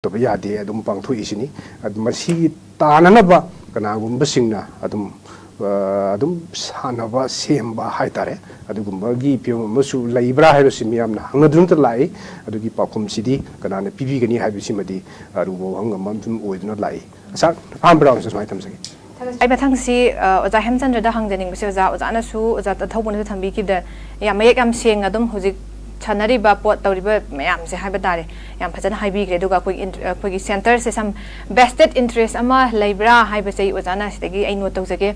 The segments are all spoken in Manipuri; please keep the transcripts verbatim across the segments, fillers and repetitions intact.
ꯇꯕ ꯌꯥꯗꯦ ꯑꯗꯨꯝ ꯄꯥꯡꯊꯣꯛꯏꯁꯤꯅꯤ꯫ ꯑꯗꯨ ꯃꯁꯤ ꯇꯥꯅꯅꯕ ꯀꯅꯥꯒꯨꯝꯕꯁꯤꯡꯅ ꯑꯗꯨꯝ, ꯑ, ꯑꯗꯨꯝ ꯁꯥꯟꯅꯕ ꯁꯦꯝꯕ ꯍꯥꯏꯇꯥꯔꯦ, ꯑꯗꯨꯒꯨꯝꯕꯒꯤ ꯐꯤꯕꯝ ꯑꯃꯁꯨ ꯂꯩꯕ꯭ꯔꯥ ꯍꯥꯏꯕꯁꯤ ꯃꯤꯌꯥꯝꯅ ꯍꯪꯅꯗꯨꯅꯇ ꯂꯥꯛꯏ꯫ ꯑꯗꯨꯒꯤ ꯄꯥꯎꯈꯨꯝꯁꯤꯗꯤ ꯀꯅꯥꯅ ꯄꯤꯕꯤꯒꯅꯤ ꯍꯥꯏꯕꯁꯤꯃꯗꯤ ꯑꯔꯨꯕ ꯋꯥꯍꯪ ꯑꯃ ꯑꯗꯨꯝ ꯑꯣꯏꯗꯨꯅ ꯂꯥꯛꯏ꯫ ꯁꯥꯔ, ꯑꯍꯥꯟꯕ ꯔꯥꯎꯟꯁꯦ ꯁꯨꯃꯥꯏꯅ ꯊꯝꯖꯒꯦ꯫ ꯑꯩ ꯃꯊꯪꯁꯤ, ꯑ, ꯑꯣꯖꯥ ꯍꯦꯝꯆꯟꯗ꯭ꯔꯗ ꯍꯪꯖꯅꯤꯡꯕꯁꯦ, ꯑꯣꯖꯥ, ꯑꯣꯖꯥꯅꯁꯨ, ꯑꯣꯖꯥ ꯊꯧꯕꯅꯁꯨ ꯊꯝꯕꯤꯈꯤꯕꯗ ꯌꯥꯝ ꯃꯌꯦꯛ ꯌꯥꯝ ꯁꯦꯡꯅ ꯑꯗꯨꯝ ꯍꯧꯖꯤꯛ ꯁꯥꯟꯅꯔꯤꯕ ꯄꯣꯠ ꯇꯧꯔꯤꯕ ꯃꯌꯥꯝꯁꯦ ꯍꯥꯏꯕ ꯇꯥꯔꯦ, ꯌꯥꯝ ꯐꯖꯅ ꯍꯥꯏꯕꯤꯈ꯭ꯔꯦ꯫ ꯑꯗꯨꯒ ꯑꯩꯈꯣꯏꯒꯤ ꯏꯟ-, ꯑꯩꯈꯣꯏꯒꯤ ꯁꯦꯟꯇꯔꯁꯦ ꯁꯝ vested interest ꯑꯃ ꯂꯩꯕ꯭ꯔꯥ ꯍꯥꯏꯕꯁꯦ ꯑꯩ ꯑꯣꯖꯥꯅ ꯁꯤꯗꯒꯤ ꯑꯩ ꯅꯣꯠ ꯇꯧꯖꯒꯦ꯫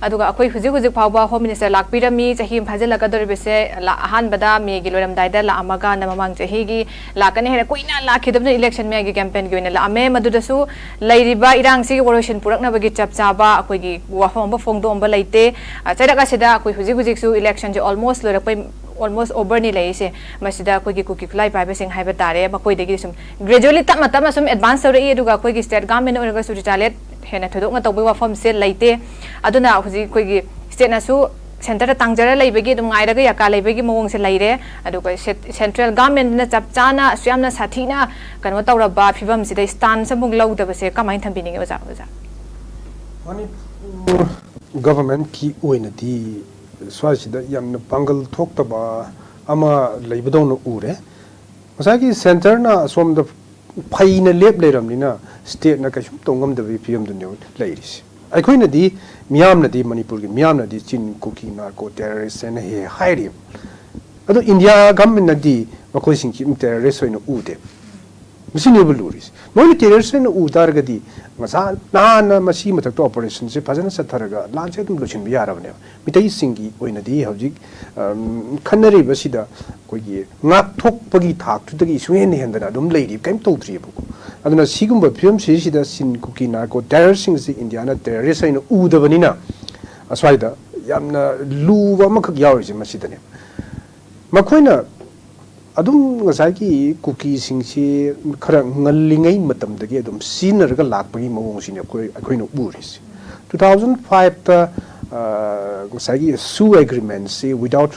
ꯑꯗꯨꯒ ꯑꯩꯈꯣꯏ ꯍꯧꯖꯤꯛ ꯍꯧꯖꯤꯛ ꯐꯥꯎꯕ ꯍꯣꯝ ꯃꯤꯅꯤꯁꯇꯔ ꯂꯥꯛꯄꯤꯔꯝꯃꯤ, ꯆꯍꯤ ꯑꯃ ꯐꯥꯖꯤꯜꯂꯛꯀꯗꯧꯔꯤꯕꯁꯦ, ꯂꯥ-, ꯑꯍꯥꯟꯕꯗ ꯃꯦꯒꯤ ꯂꯣꯏꯔꯝꯗꯥꯏꯗ ꯂꯥꯛꯑꯝꯃꯒ ꯍꯟꯗꯛ ꯃꯃꯥꯡ ꯆꯍꯤꯒꯤ ꯂꯥꯛꯀꯅꯤ ꯍꯥꯏꯅ ꯀꯨꯏꯅ ꯂꯥꯛꯈꯤꯗꯕꯅ ꯏꯂꯦꯛꯁꯟ ꯃꯌꯥꯒꯤ ꯀꯦꯝꯄꯦꯟꯒꯤ ꯑꯣꯏꯅ ꯂꯥꯛꯑꯝꯃꯦ꯫ ꯃꯗꯨꯗꯁꯨ ꯂꯩꯔꯤꯕ ꯏꯔꯥꯡꯁꯤꯒꯤ ꯋꯥꯔꯣꯏꯁꯤꯟ ꯄꯨꯔꯛꯅꯕꯒꯤ ꯆꯞ ꯆꯥꯕ ꯑꯩꯈꯣꯏꯒꯤ ꯋꯥꯐꯝ ꯑꯃ ꯐꯣꯡꯗꯣꯛꯑꯝꯕ ꯂꯩꯇꯦ꯫ ꯑ, ꯆꯩꯔꯛ ꯑꯁꯤꯗ ꯑꯩꯈꯣꯏ ꯍꯧꯖꯤꯛ ꯍꯧꯖꯤꯛꯁꯨ ꯏꯂꯦꯛꯁꯟꯁꯦ almost ꯂꯣꯏꯔꯛꯄꯩ, almost overꯅꯤ ꯂꯩꯔꯤꯁꯦ꯫ ꯃꯁꯤꯗ ꯑꯩꯈꯣꯏꯒꯤ ꯀꯨꯀꯤ ꯈꯨꯠꯂꯥꯏ ꯄꯥꯏꯕꯁꯤꯡ ꯍꯥꯏꯕ ꯇꯥꯔꯦ, ꯃꯈꯣꯏꯗꯒꯤ ꯁꯨꯝ gradually ꯇꯞꯅ ꯇꯞꯅ ꯁꯨꯝ advance ꯇꯧꯔꯛꯏ꯫ ꯑꯗꯨꯒ ꯑꯩꯈꯣꯏꯒꯤ state government ꯑꯣꯏꯔꯒꯁꯨ retaliate ꯍꯦꯟꯅ ꯊꯣꯏꯗꯣꯛꯅ ꯇꯧꯕꯒꯤ ꯋꯥꯐꯝꯁꯦ ꯂꯩꯇꯦ꯫ ꯑꯗꯨꯅ ꯍꯧꯖꯤꯛ ꯑꯩꯈꯣꯏꯒꯤ stateꯅꯁꯨ centreꯗ ꯇꯥꯡꯖꯔ ꯂꯩꯕꯒꯤ ꯑꯗꯨꯝ ꯉꯥꯏꯔꯒ ꯌꯥꯀꯥ ꯂꯩꯕꯒꯤ ꯃꯑꯣꯡꯁꯦ ꯂꯩꯔꯦ꯫ ꯑꯗꯨꯒ ꯁꯦ-, central governmentꯅ ꯆꯞ ꯆꯥꯅ ꯑꯁꯨꯛ ꯌꯥꯝꯅ ꯁꯥꯊꯤꯅ ꯀꯩꯅꯣ ꯇꯧꯔꯕ ꯐꯤꯕꯝꯁꯤꯗ stance ꯑꯃꯨꯛ ꯂꯧꯗꯕꯁꯦ ꯀꯃꯥꯏꯅ ꯊꯝꯕꯤꯅꯤꯡꯉꯤ ꯑꯣꯖꯥ? ꯑꯣꯖꯥ꯫ ꯃꯅꯤꯄꯨꯔ governmentꯀꯤ ꯑꯣꯏꯅꯗꯤ ꯁ꯭ꯋꯥꯏꯁꯤꯗ ꯌꯥꯝꯅ ꯄꯥꯡꯒꯜ ꯊꯣꯛꯇꯕ ꯑꯃ ꯂꯩꯕꯗꯧꯅ ꯎꯔꯦ꯫ ꯉꯁꯥꯏꯒꯤ centreꯅ ꯑꯁꯣꯝꯗ ꯐꯩꯅ ꯂꯦꯞ ꯂꯩꯔꯕꯅꯤꯅ stateꯅ ꯀꯩꯁꯨꯝ ꯇꯧ ꯉꯝꯗꯕꯒꯤ ꯐꯤꯕꯝꯗꯨꯅꯦꯕ ꯂꯩꯔꯤꯁꯦ꯫ ꯑꯩꯈꯣꯏꯅꯗꯤ, ꯃꯤꯌꯥꯝꯅꯗꯤ, ꯃꯅꯤꯄꯨꯔꯒꯤ ꯃꯤꯌꯥꯝꯅꯗꯤ ꯆꯤꯟ ꯀꯨꯀꯤ narco terrorist ꯍꯥꯏꯅ ꯍꯦꯛ ꯍꯦꯛ ꯍꯥꯏꯔꯤꯕ꯫ ꯑꯗꯣ India governmentꯅꯗꯤ ꯃꯈꯣꯏꯁꯤꯡꯁꯤ terrorist ꯑꯣꯏꯅ ꯎꯗꯦ꯫ ꯃꯁꯤꯅꯦꯕ ꯂꯨꯔꯤꯁꯦ꯫ ꯃꯣꯏꯅ terrorist ꯑꯣꯏꯅ ꯎ ꯇꯥꯔꯒꯗꯤ ꯉꯁꯥ ꯅꯍꯥꯟꯅ ꯃꯁꯤ ꯃꯊꯛꯇ operationꯁꯦ ꯐꯖꯅ ꯆꯠꯊꯔꯒ ꯂꯥꯟꯁꯦ ꯑꯗꯨꯝ ꯂꯣꯏꯁꯤꯟꯕ ꯌꯥꯔꯕꯅꯦꯕ꯫ ꯃꯤꯇꯩꯁꯤꯡꯒꯤ ꯑꯣꯏꯅꯗꯤ ꯍꯧꯖꯤꯛ, ꯑꯝ, ꯈꯟꯅꯔꯤꯕꯁꯤꯗ ꯑꯩꯈꯣꯏꯒꯤ ꯉꯥꯛꯊꯣꯛꯄꯒꯤ ꯊꯥꯛꯇꯨꯗꯒꯤ ꯏꯁꯨ ꯍꯦꯟꯅ ꯍꯦꯟꯗꯅ ꯑꯗꯨꯝ ꯂꯩꯔꯤ, ꯀꯔꯤꯝ ꯇꯧꯗ꯭ꯔꯤꯑꯕꯀꯣ꯫ ꯑꯗꯨꯅ ꯁꯤꯒꯨꯝꯕ ꯐꯤꯕꯝꯁꯤꯁꯤꯗ ꯆꯤꯟ ꯀꯨꯀꯤ narco terroristꯁꯤꯡꯁꯤ Indiaꯅ terrorist ꯍꯥꯏꯅ ꯎꯗꯕꯅꯤꯅ ꯑꯁ꯭ꯋꯥꯏꯗ ꯌꯥꯝꯅ ꯂꯨꯕ ꯑꯃꯈꯛ ꯌꯥꯎꯔꯤꯁꯦ ꯃꯁꯤꯗꯅꯦ꯫ ꯃꯈꯣꯏꯅ ꯑꯗꯨꯝ ꯉꯁꯥꯏꯒꯤ ꯀꯨꯀꯤꯁꯤꯡꯁꯤ ꯈꯔ ꯉꯜꯂꯤꯉꯩ ꯃꯇꯝꯗꯒꯤ ꯑꯗꯨꯝ ꯁꯤꯖꯤꯟꯅꯔꯒ ꯂꯥꯛꯄꯒꯤ ꯃꯑꯣꯡꯁꯤꯅꯦ ꯑꯩꯈꯣꯏ, ꯑꯩꯈꯣꯏꯅ ꯎꯔꯤꯁꯦ꯫ Two thousand fiveꯇ, ꯑ, ꯉꯁꯥꯏꯒꯤ SoO agreementꯁꯤ without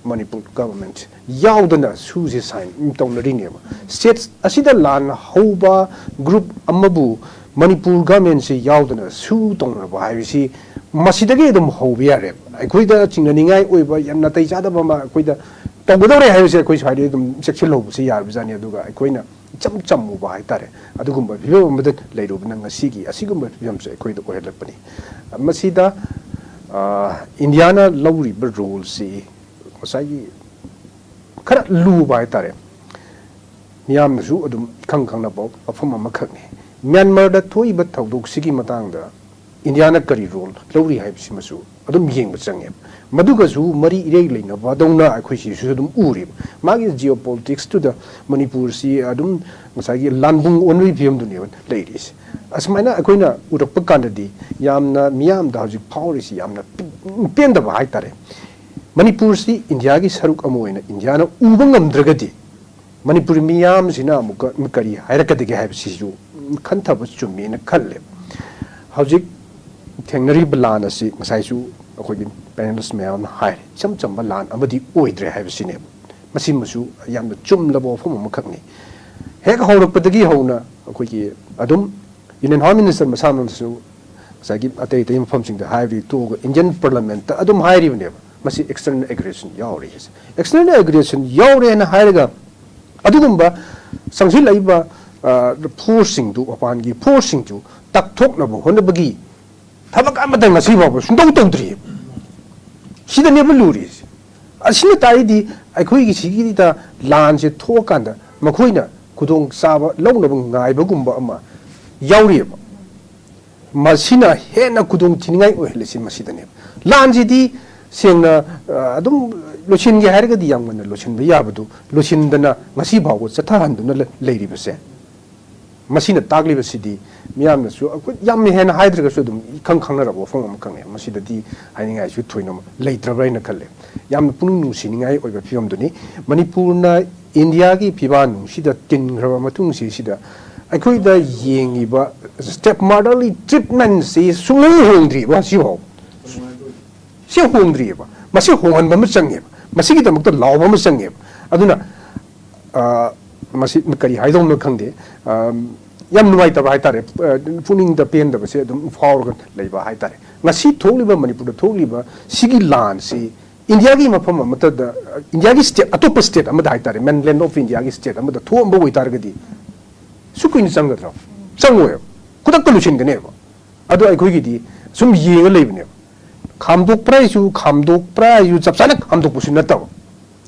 ꯃꯅꯤꯄꯨꯔ ꯒꯚꯔꯟꯃꯦꯟꯠ ꯌꯥꯎꯗꯅ ꯁꯨꯁꯦ ꯁꯥꯏꯟ ꯇꯧꯅꯔꯤꯅꯦꯕ꯫ ꯁ꯭ꯇꯦꯠ ꯑꯁꯤꯗ ꯂꯥꯟ ꯍꯧꯕ ꯒ꯭ꯔꯨꯞ ꯑꯃꯕꯨ ꯃꯅꯤꯄꯨꯔ ꯒꯚꯔꯟꯃꯦꯟꯠꯁꯤ ꯌꯥꯎꯗꯅ ꯁꯨ ꯇꯧꯅꯕ ꯍꯥꯏꯕꯁꯤ ꯃꯁꯤꯗꯒꯤ ꯑꯗꯨꯝ ꯍꯧꯕ ꯌꯥꯔꯦꯕ꯫ ꯑꯩꯈꯣꯏꯗ ꯆꯤꯡꯅꯅꯤꯡꯉꯥꯏ ꯑꯣꯏꯕ ꯌꯥꯝ ꯅꯥꯇꯩ ꯆꯥꯗꯕ ꯑꯃ ꯑꯩꯈꯣꯏꯗ ꯇꯧꯒꯗꯧꯔꯦ ꯍꯥꯏꯕꯁꯦ ꯑꯩꯈꯣꯏ ꯁ꯭ꯋꯥꯏꯗꯒꯤ ꯑꯗꯨꯝ ꯆꯦꯛꯁꯤꯜꯍꯧꯕꯁꯦ ꯌꯥꯔꯕꯖꯥꯠꯅꯤ꯫ ꯑꯗꯨꯒ ꯑꯩꯈꯣꯏꯅ ꯏꯆꯝ ꯆꯝꯃꯨꯕ ꯍꯥꯏꯇꯥꯔꯦ꯫ ꯑꯗꯨꯒꯨꯝꯕ ꯐꯤꯕꯝ ꯑꯃꯗ ꯂꯩꯔꯨꯕꯅ ꯉꯁꯤꯒꯤ ꯑꯁꯤꯒꯨꯝꯕ ꯐꯤꯕꯝꯁꯦ ꯑꯩꯈꯣꯏꯗ ꯑꯣꯏꯍꯜꯂꯛꯄꯅꯤ꯫ ꯃꯁꯤꯗ, ꯑ, ꯏꯟꯗꯤꯌꯥꯅ ꯂꯧꯔꯤꯕ ꯔꯣꯜꯁꯤ ꯉꯁꯥꯏꯒꯤ ꯈꯔ ꯂꯨꯕ ꯍꯥꯏꯇꯥꯔꯦ꯫ ꯃꯤꯌꯥꯝꯅꯁꯨ ꯑꯗꯨꯝ ꯏꯈꯪ ꯈꯪꯅꯕ ꯋꯥꯐꯝ ꯑꯃꯈꯛꯅꯤ꯫ ꯃ꯭ꯌꯥꯟꯃꯥꯔꯗ ꯊꯣꯛꯏꯕ ꯊꯧꯗꯣꯛꯁꯤꯒꯤ ꯃꯇꯥꯡꯗ ꯏꯟꯗꯤꯌꯥꯅ ꯀꯔꯤ ꯔꯣꯜ ꯂꯧꯔꯤ ꯍꯥꯏꯕꯁꯤꯃꯁꯨ ꯑꯗꯨꯝ ꯌꯦꯡꯕ ꯆꯪꯉꯦ꯫ ꯃꯗꯨꯒꯁꯨ ꯃꯔꯤ ꯏꯔꯩ ꯂꯩꯅꯕꯗꯧꯅ ꯑꯩꯈꯣꯏ ꯁꯤꯁꯨ ꯑꯗꯨꯝ ꯎꯔꯤꯕ꯫ ꯃꯥꯒꯤ ꯖꯤꯑꯣ ꯄꯣꯂꯤꯇꯤꯛꯁꯇꯨꯗ ꯃꯅꯤꯄꯨꯔꯁꯤ ꯑꯗꯨꯝ ꯉꯁꯥꯏꯒꯤ ꯂꯥꯟꯕꯨꯡ ꯑꯣꯟꯕꯒꯤ ꯐꯤꯕꯝꯗꯨꯅꯦꯕ ꯂꯩꯔꯤꯁꯦ꯫ ꯑꯁꯨꯃꯥꯏꯅ ꯑꯩꯈꯣꯏꯅ ꯎꯔꯛꯄ ꯀꯥꯟꯗꯗꯤ ꯌꯥꯝꯅ ꯃꯤꯌꯥꯝꯗ ꯍꯧꯖꯤꯛ ꯐꯥꯎꯔꯤꯁꯤ ꯌꯥꯝꯅ ꯄꯦꯟꯗꯕ ꯍꯥꯏꯇꯥꯔꯦ꯫ ꯃꯅꯤꯄꯨꯔꯁꯤ ꯏꯟꯗꯤꯌꯥꯒꯤ ꯁꯔꯨꯛ ꯑꯃ ꯑꯣꯏꯅ ꯏꯟꯗꯤꯌꯥꯅ ꯎꯕ ꯉꯝꯗ꯭ꯔꯒꯗꯤ ꯃꯅꯤꯄꯨꯔꯤ ꯃꯤꯌꯥꯝꯁꯤꯅ ꯑꯃꯨꯛꯀ ꯀꯔꯤ ꯍꯥꯏꯔꯛꯀꯗꯒꯦ ꯍꯥꯏꯕꯁꯤꯁꯨ ꯈꯟꯊꯕ ꯆꯨꯝꯃꯦꯅ ꯈꯜꯂꯦ꯫ ꯍꯧꯖꯤꯛ ꯊꯦꯡꯅꯔꯤꯕ ꯂꯥꯟ ꯑꯁꯤ ꯉꯁꯥꯏꯁꯨ ꯑꯩꯈꯣꯏꯒꯤ ꯄꯦꯅꯦꯂꯤꯁ ꯃꯌꯥꯝꯅ ꯍꯥꯏꯔꯦ, ꯏꯆꯝ ꯆꯝꯕ ꯂꯥꯟ ꯑꯃꯗꯤ ꯑꯣꯏꯗ꯭ꯔꯦ ꯍꯥꯏꯕꯁꯤꯅꯦꯕ꯫ ꯃꯁꯤꯃꯁꯨ ꯌꯥꯝꯅ ꯆꯨꯝꯂꯕ ꯋꯥꯐꯝ ꯑꯃꯈꯛꯅꯤ꯫ ꯍꯦꯛ ꯍꯧꯔꯛꯄꯗꯒꯤ ꯍꯧꯅ ꯑꯩꯈꯣꯏꯒꯤ ꯑꯗꯨꯝ ꯌꯨꯅꯤꯌꯟ ꯍꯣꯝ ꯃꯤꯅꯤꯁꯇꯔ ꯃꯁꯥꯃꯛꯅꯁꯨ ꯉꯁꯥꯏꯒꯤ ꯑꯇꯩ ꯑꯇꯩ ꯃꯐꯝꯁꯤꯡꯗ ꯍꯥꯏꯕꯗꯤ ꯇꯣꯛꯑꯒ ꯏꯟꯗꯤꯌꯟ ꯄꯥꯔꯂꯥꯃꯦꯟꯠꯇ ꯑꯗꯨꯝ ꯍꯥꯏꯔꯤꯕꯅꯦꯕ, ꯃꯁꯤ ꯑꯦꯛꯁꯇꯔꯅꯦꯜ ꯑꯦꯒ꯭ꯔꯦꯁꯟ ꯌꯥꯎꯔꯤ ꯍꯥꯏꯁꯦ꯫ ꯑꯦꯛꯁꯇꯔꯅꯦꯜ ꯑꯦꯒ꯭ꯔꯦꯁꯟ ꯌꯥꯎꯔꯦꯅ ꯍꯥꯏꯔꯒ ꯑꯗꯨꯒꯨꯝꯕ ꯆꯪꯁꯤꯜꯂꯛꯏꯕ, ꯑ, ꯐꯣꯔꯁꯁꯤꯡꯗꯨ, ꯃꯄꯥꯟꯒꯤ ꯐꯣꯔꯁꯁꯤꯡꯗꯨ ꯇꯛꯊꯣꯛꯅꯕ ꯍꯣꯠꯅꯕꯒꯤ ꯊꯕꯛ ꯑꯃꯇ ꯉꯁꯤ ꯐꯥꯎꯕ ꯁꯨꯡꯇꯧ ꯇꯧꯗ꯭ꯔꯤꯑꯕ꯫ ꯁꯤꯗꯅꯦꯕ ꯂꯨꯔꯤꯁꯦ꯫ ꯑꯁꯤꯅ ꯇꯥꯛꯏꯗꯤ ꯑꯩꯈꯣꯏꯒꯤ ꯁꯤꯒꯤꯗ ꯂꯥꯟꯁꯦ ꯊꯣꯛꯑꯀꯥꯟꯗ ꯃꯈꯣꯏꯅ ꯈꯨꯗꯣꯡꯆꯥꯕ ꯂꯧꯅꯕ ꯉꯥꯏꯕꯒꯨꯝꯕ ꯑꯃ ꯌꯥꯎꯔꯤꯑꯕ꯫ ꯃꯁꯤꯅ ꯍꯦꯟꯅ ꯈꯨꯗꯣꯡ ꯊꯤꯅꯤꯡꯉꯥꯏ ꯑꯣꯏꯍꯜꯂꯤꯁꯤ ꯃꯁꯤꯗꯅꯦꯕ꯫ ꯂꯥꯟꯁꯤꯗꯤ ꯁꯦꯡꯅ, ꯑ, ꯑꯗꯨꯝ ꯂꯣꯏꯁꯤꯟꯒꯦ ꯍꯥꯏꯔꯒꯗꯤ ꯌꯥꯝ ꯉꯟꯅ ꯂꯣꯏꯁꯤꯟꯕ ꯌꯥꯕꯗꯨ ꯂꯣꯏꯁꯤꯟꯗꯅ ꯉꯁꯤ ꯐꯥꯎꯕ ꯆꯠꯊꯍꯟꯗꯨꯅ ꯂꯩ-, ꯂꯩꯔꯤꯕꯁꯦ꯫ ꯃꯁꯤꯅ ꯇꯥꯛꯂꯤꯕꯁꯤꯗꯤ ꯃꯤꯌꯥꯝꯅꯁꯨ ꯑꯩꯈꯣꯏ ꯌꯥꯝ ꯍꯦꯟꯅ ꯍꯥꯏꯗ꯭ꯔꯒꯁꯨ ꯑꯗꯨꯝ ꯏꯈꯪ ꯈꯪꯅꯔꯕ ꯋꯥꯐꯝ ꯑꯃꯈꯛꯅꯤ꯫ ꯃꯁꯤꯗꯗꯤ ꯍꯥꯏꯅꯤꯡꯉꯥꯏꯁꯨ ꯊꯣꯏꯅ ꯂꯩꯇ꯭ꯔꯕ꯭ꯔꯥ ꯍꯥꯏꯅ ꯈꯜꯂꯦ꯫ ꯌꯥꯝꯅ ꯄꯨꯛꯅꯤꯡ ꯅꯨꯡꯁꯤꯅꯤꯡꯉꯥꯏ ꯑꯣꯏꯕ ꯐꯤꯕꯝꯗꯨꯅꯤ꯫ ꯃꯅꯤꯄꯨꯔꯅ ꯏꯟꯗꯤꯌꯥꯒꯤ ꯐꯤꯕꯥꯟ ꯅꯨꯡꯁꯤꯗ ꯇꯤꯟꯈ꯭ꯔꯕ ꯃꯇꯨꯡꯁꯤꯗ ꯑꯩꯈꯣꯏꯗ ꯌꯦꯡꯉꯤꯕ ꯁ꯭ꯇꯦꯞ ꯃꯥꯗꯔꯂꯤ ꯇ꯭ꯔꯤꯠꯃꯦꯟꯁꯤ ꯁꯨꯡꯍꯣꯡ ꯍꯣꯡꯗ꯭ꯔꯤꯕ ꯉꯁꯤꯐꯥꯎ꯫ ꯁꯤ ꯍꯣꯡꯗ꯭ꯔꯤꯑꯕ꯫ ꯃꯁꯤ ꯍꯣꯡꯍꯟꯕ ꯑꯃ ꯆꯪꯉꯦꯕ꯫ ꯃꯁꯤꯒꯤꯗꯃꯛꯇ ꯂꯥꯎꯕ ꯑꯃ ꯆꯪꯉꯦꯕ꯫ ꯑꯗꯨꯅ, ꯑ, ꯃꯁꯤ ꯀꯔꯤ ꯍꯥꯏꯗꯧꯅꯣ ꯈꯪꯗꯦ꯫ ꯑ, ꯌꯥꯝ ꯅꯨꯡꯉꯥꯏꯇꯕ ꯍꯥꯏꯇꯥꯔꯦ꯫ ꯑ, ꯄꯨꯛꯅꯤꯡꯗ ꯄꯦꯟꯗꯕꯁꯦ ꯑꯗꯨꯝ ꯐꯥꯎꯔꯒ ꯂꯩꯕ ꯍꯥꯏꯇꯥꯔꯦ꯫ ꯉꯁꯤ ꯊꯣꯛꯂꯤꯕ, ꯃꯅꯤꯄꯨꯔꯗ ꯊꯣꯛꯂꯤꯕ ꯁꯤꯒꯤ ꯂꯥꯟꯁꯤ ꯏꯟꯗꯤꯌꯥꯒꯤ ꯃꯐꯝ ꯑꯃꯠꯇꯗ, ꯏꯟꯗꯤꯌꯥꯒꯤ state, ꯑꯇꯣꯞꯄ state ꯑꯃꯗ ꯍꯥꯏꯇꯥꯔꯦ, mainland of Indiaꯒꯤ state ꯑꯃꯗ ꯊꯣꯛꯑꯝꯕ ꯑꯣꯏꯇꯥꯔꯒꯗꯤ ꯁꯨ ꯀꯨꯏꯅ ꯆꯪꯒꯗ꯭ꯔꯣ? ꯆꯪꯉꯣꯏꯕ꯫ ꯈꯨꯗꯛꯇ ꯂꯣꯏꯁꯤꯟꯒꯅꯦꯕ꯫ ꯑꯗꯣ ꯑꯩꯈꯣꯏꯒꯤꯗꯤ ꯁꯨꯝ ꯌꯦꯡꯉ ꯂꯩꯕꯅꯦꯕ꯫ ꯈꯥꯝꯗꯣꯛꯄ꯭ꯔꯥ ꯍꯥꯏꯁꯨ, ꯈꯥꯝꯗꯣꯛꯄ꯭ꯔꯥ ꯍꯥꯏꯁꯨ ꯆꯞ ꯆꯥꯅ ꯈꯥꯝꯗꯣꯛꯄꯁꯨ ꯅꯠꯇꯕ꯫